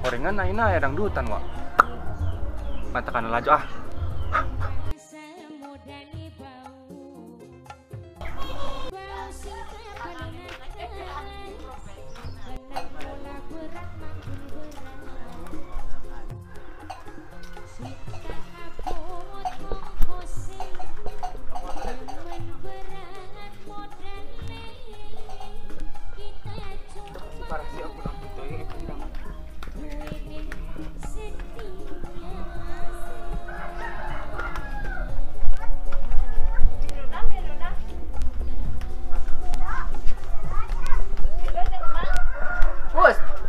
Gorengan aina ya dangdutan wak. Matakan laju ah.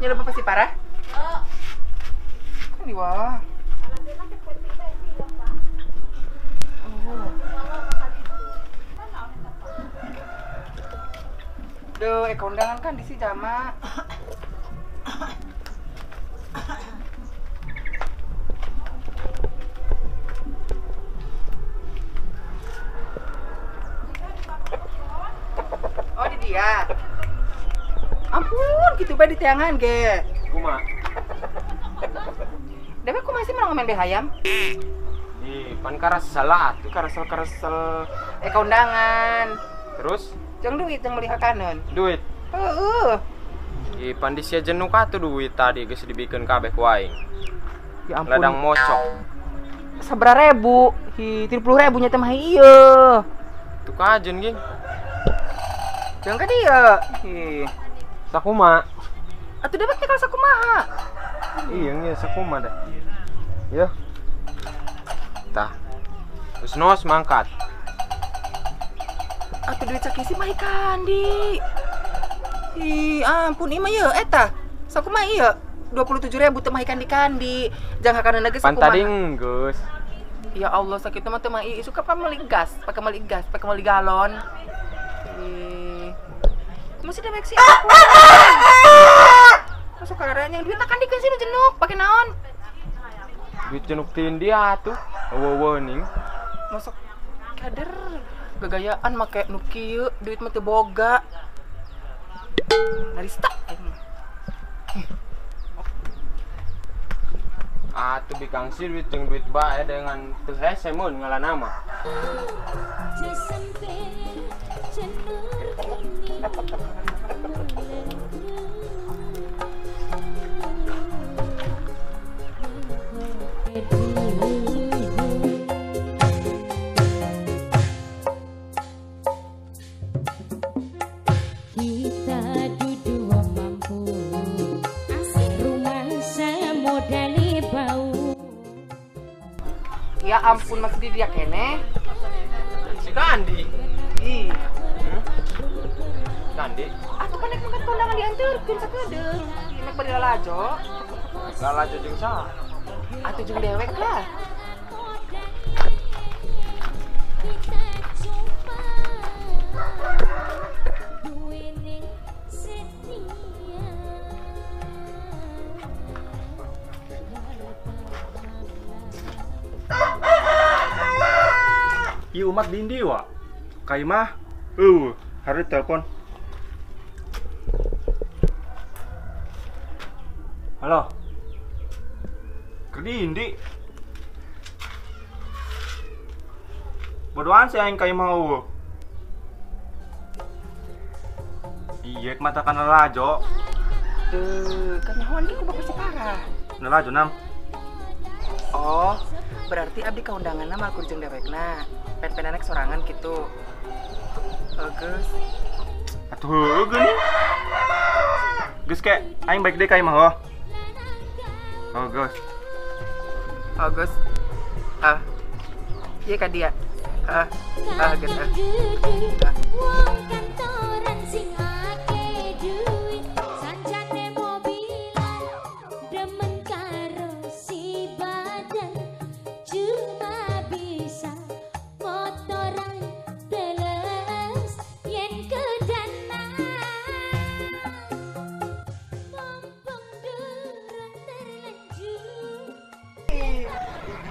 Nyala apa sih parah? Kan di bawah. Duh, kondangan kan di si jama. Oh, di dia. Ampun, gitu bae di tiangan ge. Kuma. Dewe ku masih mau ngomen be hayam? Ih, pan karesel atuh, karesel-karesel. Kondangan. Terus? Jang duit yang beli hakanan. Duit. Heeh. Ih, pan disia jenuh atuh duit tadi geus dibikeun kabeh ku aing. Ya ampun. Ladang mocok. Sabaraha ribu? Hi, 30.000 nya teh mah ieu. Tuh kajen ge. Jang ka dieu. Hi. Sakuma. Atuh dewek teh kalau sakumaha. Iya, nge sakuma dah. Ya. Tah. Terus nos mangkat. Atuh duit sakisi mah kandi. Ih, ampun ieu mah ye eta. Sakumaha ieu? 27.000 teh mah kandi-kandi. Jangan hakana geus Pan sakumaha. tadi geus. Ya Allah, sakitu mah teh mah ieu suka pa meuli gas, pakai meuli gas, pakai meuli galon. Ih. Masih dewek sih aku. Masuk karena yang duit akan dikasih nu jenuk, pakai naon? Duit jenuk tindi atuh. Eueuh ning. Masuk kader gagayaan make nu kieu, duit mah teu boga. Narista aing mah. Atuh bikang sih duit jeung duit bae dengan teu hese mun ngalah nama. Kita duduk mampu rumah semodali bau. Ya ampun masih di dia kene. Si Kandi. Ih. Kandi. Atuh kan nek mangkat kondangan dianterkeun sakedeung. Nek bari lalajo. Lalajo jeung saha? Atuh jeung dewek lah. Ieu umat dindi wa. Kaimah harus telepon. Halo. Kedindi. Bodohan sih aing kaimah eueuh. Iya, matakan lalajo. Tuh, kan nyahoan ge ku bapak si parah. Lalajo nam. Oh, berarti abdi kaundanganna mah kudu jeung dewekna. Pen-penanek sorangan gitu. Geus. Atuh heueuh geuning. Geus ke aing baik deui ka imah heuh. Oh, geus. Oh, geus. Ah. Ieu ka dia. Ah. Ah, geus ah. Wong kantoran sing akeh duit, sancane mobilan, demen karo si badan, cuma bisa motoran teles yen kedanan. Mumpung durung terlanjur.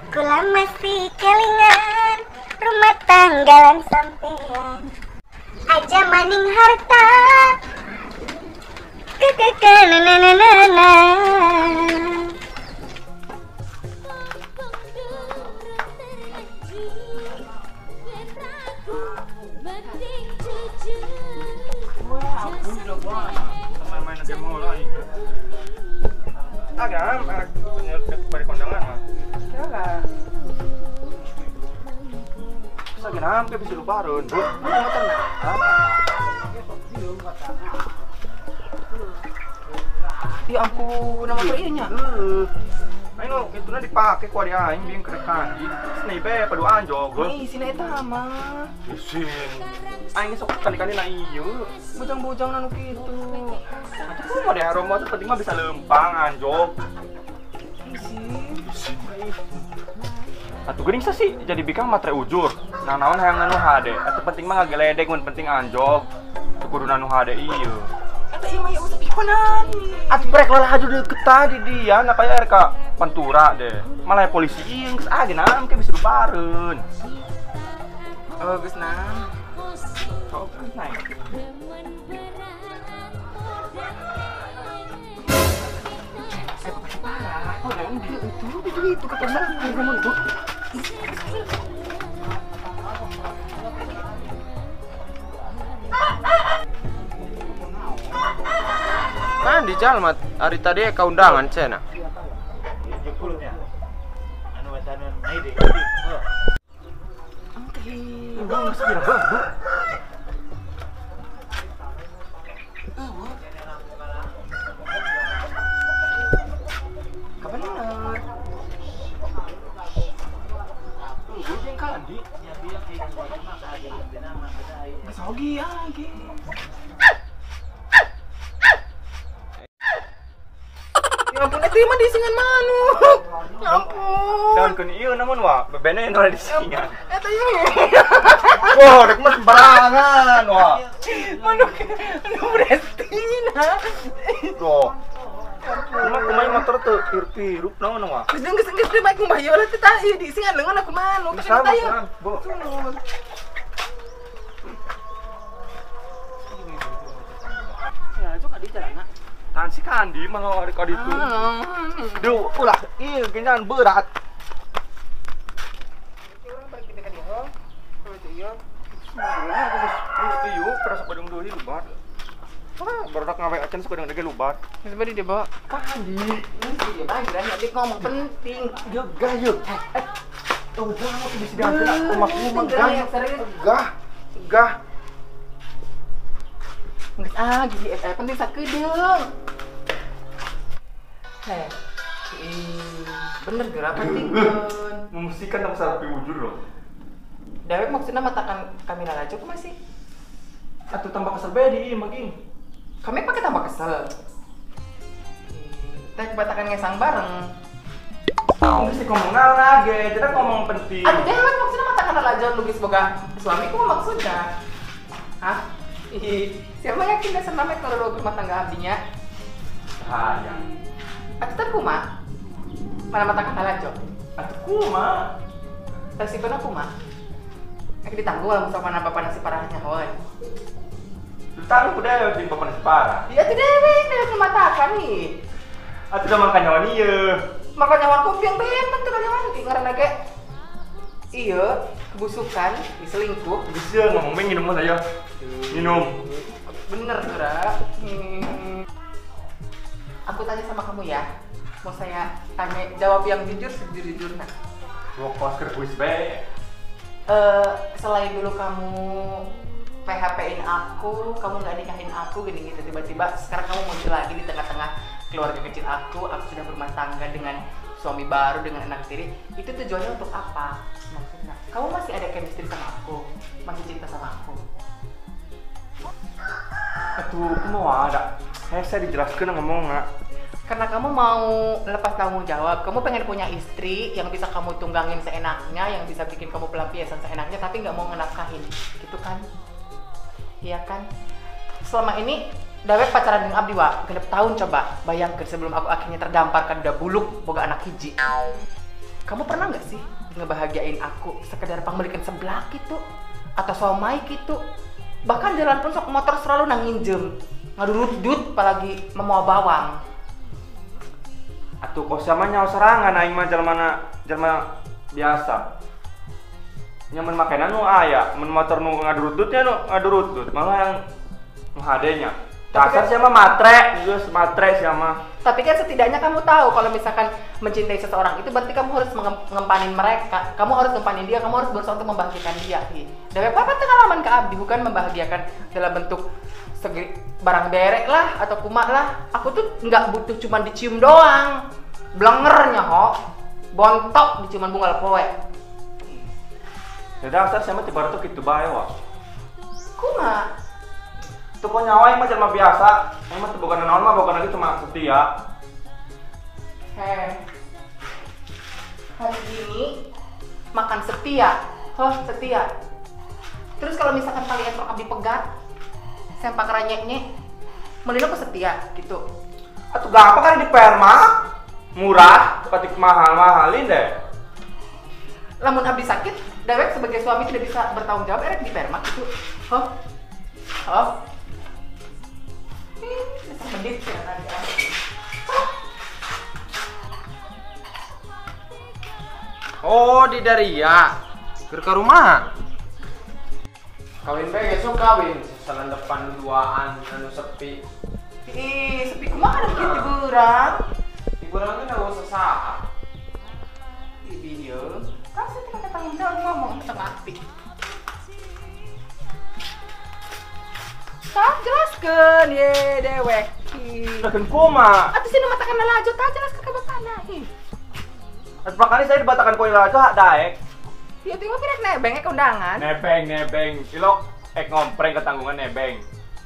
Kula masih kelingan rumah tanggalan sampean aja maning harta kekekenananana. Mumpung durung terlanjur, yen ragu mending jujur. Main-main aja mau lah aing. Agak arek bari kondangan mah. Salah. Bisa gini ke bisa lupareun, Bu. Motorna. Ya ampun, nama motor ieu nya. Heeh. Aing nu kituna dipake ku ari aing bieu keur kandi. Geus be paduaan jogo. Ih, sina eta mah. Isin. Aing sok kali-kali na ieu. Bujang-bujang nu kitu. Atuh kumaha deh aroma tuh penting mah bisa lempang anjog. Isin. Isin. Atuh geuning sih jadi bikang matre ujur. Nah naon hayang nu hade. Atuh penting mah ngageledek mun penting anjog. Atuh kudu nu hade ieu. Eta ieu mah ya usah pihonan. Atuh brek lah laju deket tadi dia na kaya RK Pantura deh. Malah polisi ieu geus ah geunam ke bisa lupareun. Oh, geus nah. Oh, geus naik. Parah. Oh, itu kata mana itu. Kan di jalan hari tadi kaundangan cena. Oke. Kabener. Geus oge age. Ya ampun, eta mah disingan manuk. Ya ampun. Daun keun ieu namun wa, bebene nu disingan. Eta ieu. Wah, rek mah sembarangan wa. Manuk anu Brestina. Tuh. Kumaha kumaha motor teu hirup-hirup naon wa. Geus geus geus bae kumaha ieu lah teh tah ieu disingan leungeun aku manuk. Sama, Bu. Ya, cok adi jalanna. Tahan si kandi mah ari ka ditu. Duh, ulah ieu genjan berat. Urang balik ka dieu. Kalau teu ieu. Ulah geus teu perasa badung deui lubat. Ah, barudak ngawe acan sok kadang deui lubat. Geus bari dibawa. Kandi. Ieu mah geura adik ngomong penting. Gah yeuh. Tuh jangan aku bisa diantar aku mah kumaha gah. Gah. Gah. Geus ah gigi penting sakedeung. Heh. Bener geura penting keun. Memusihkan dong sarapi wujud loh. Dewek maksudna matakan kami lalajo kumaha sih? Atuh tambah kesel bae di imah ging. Kami pakai tambah kesel. Teh batakan ngesang bareng. Geus sih ngomong naon age, jadi ngomong penting. Atuh dewek maksudna matakan lalajo lugis boga suami kumaha maksudna? Hah? Ih, siapa yakin dasar namanya kalau rumah tangga abdinya? Sayang. Atuh teh kumaha? Mana matakan lalajo? Atuh kumaha? Resikona kumaha? Ek ditanggung lah sama bapak nasi parahnya hoy. Ditanggung udah di bapak nasi parah. Iya tuh dewe, dewe matakan nih. Atuh udah makan nyawa ieu. Makan nyawa kopi yang benten tuh nyawa ngaranna ge. Iya, kebusukan, diselingkuh. Bisa ngomong minum aja. Minum. Bener, Dura. Aku tanya sama kamu ya. Mau saya tanya, jawab yang jujur sejujur-jujurnya. Mau kos ke kuis be. Selain dulu kamu PHP-in aku, kamu nggak nikahin aku gini gitu, tiba-tiba sekarang kamu muncul lagi di tengah-tengah keluarga kecil aku sudah berumah tangga dengan suami baru, dengan anak tiri. Itu tujuannya untuk apa? Maksudnya, kamu masih ada chemistry sama aku, masih cinta sama aku? Aduh, mau ada. Saya dijelaskan ngomong nggak? Karena kamu mau lepas tanggung jawab, kamu pengen punya istri yang bisa kamu tunggangin seenaknya, yang bisa bikin kamu pelampiasan seenaknya, tapi nggak mau ngenafkahin, gitu kan? Iya kan? Selama ini dawek pacaran dengan abdi wa, 6 tahun coba. Bayangkan sebelum aku akhirnya terdampar kan udah buluk boga anak hiji. Kamu pernah nggak sih ngebahagiain aku sekedar pangmelikan seblak gitu atau somai gitu? Bahkan jalan pun sok motor selalu nanginjem, ngadurut-dut apalagi membawa bawang. Atuh kok sama nyawa serangan aing mah jelema biasa. Nyaman makanan nu aya, mun motor nu ngadurut-dut ya nu ngadurut-dut, malah yang nu hade nya. Dasar siapa matre, geus matre siapa. Tapi kan setidaknya kamu tahu kalau misalkan mencintai seseorang itu berarti kamu harus ngempanin mereka, kamu harus ngempanin dia, kamu harus berusaha untuk membahagiakan dia. Dawek apa pengalaman ke abdi bukan membahagiakan dalam bentuk segi barang derek lah atau kumak lah. Aku tuh nggak butuh cuman dicium doang, blengernya ho, bontok diciuman bunga poe. Ya dasar siapa tiba tuh gitu bae wah. Kumak. Tuh kok nyawa emang jelema biasa, emang tuh bukan naon mah bukan lagi cuma setia. Heh. Hari ini makan setia, hoh setia. Terus kalau misalkan kalian rok abdi pegat, sempak ranyeknya, melino aku setia gitu. Atuh gampang kan di perma, murah, ketik mahal-mahalin deh. Lamun abdi sakit, dewek sebagai suami tidak bisa bertanggung jawab, erek di perma gitu. Hoh, hoh. Medit ya tadi. Oh, di Daria. Keur ka rumah. Kawin bae besok kawin, sesalan depan duaan anu sepi. Ih, sepi kumaha ada kieu tiburang? Tiburang kan eueuh sesaat. Ih, bieu. Kan saya teh tanggung jawab ngomong tengah api. Tah jelaskeun ye dewek. Jelaskeun kumaha? Atuh sinu matakan lalajo tah jelaskeun ka bapana. Atuh bakali saya dibatakan ku lalajo hak daek. Ya teu mah pirek nebeng ek undangan. Nebeng nebeng. Ilok ek ngompreng ketanggungan nebeng.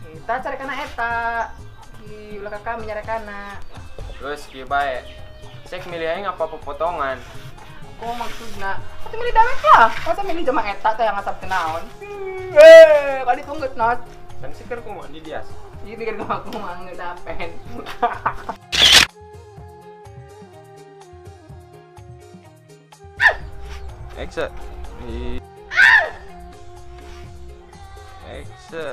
Kita cari kana eta. Ki ulah ka kami nyarekana. Geus kieu bae. Sek milih aing apa pepotongan? Kok maksudna? Atuh milih dewek lah. Masa milih jama eta teh yang ngasap teh naon? Kali tunggut not. Kan seker kumaha di dias. Ieu pikir kumaha kumaha geus apen. Ekse. Ekse.